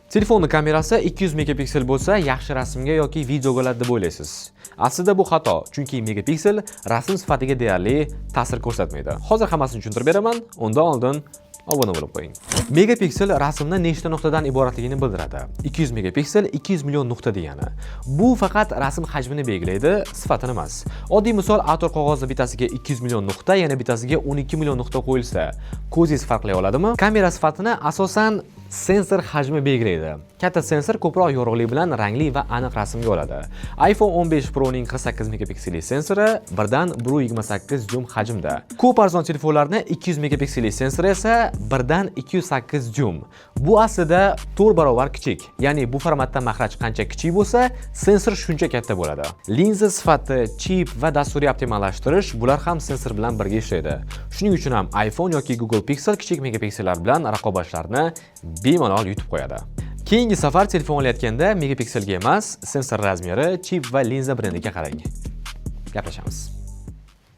Telefonni kamerasi 200 megapiksel bo'lsa, yaxshi rasmga yoki videoga oladi deb o'ylaysiz. Aslida bu xato, chunki megapiksel rasm sifatiga deyarli ta'sir ko'rsatmaydi. Hozir hammasini tushuntirib beraman, undan oldin obuna bo'lib qo'ying. Megapiksel rasmni nechta nuqtadan iboratligini bildiradi. 200 megapiksel 200 million nuqta degani. Bu faqat rasm hajmini belgilaydi, sifatini emas. Oddiy misol: A4 qog'ozni bittasiga 200 million nuqta, yana bittasiga 12 million nuqta qo'yilsa, ko'zingiz farqlay oladimi? Kamera sifatini asosan sensor hajmi belgilaydi. Katta sensor ko'proq yorug'lik bilan rangli va aniq rasmga oladi. iPhone 15 Pro ning 48 megapikselli sensori 1,128 dyum hajmda. Ko'p arzon telefonlarni 200 megapikselli sensori esa 1,208 dyum. Bu aslida 4 barobar kichik. Ya'ni bu formatda maxraj qancha kichik bo'lsa, sensor shuncha katta bo'ladi. Linza sifati, chip va dasturiy optimallashtirish, bular ham sensor bilan birga ishlaydi. Shuning uchun ham iPhone yoki Google Pixel kichik megapiksellar bilan raqobatchilarni bemalol yutib qo'yadi. Keyingi safar telefon olayotganda megapikselga emas, sensor размер i, chip va linza brendiga qarang. Gaplashamiz.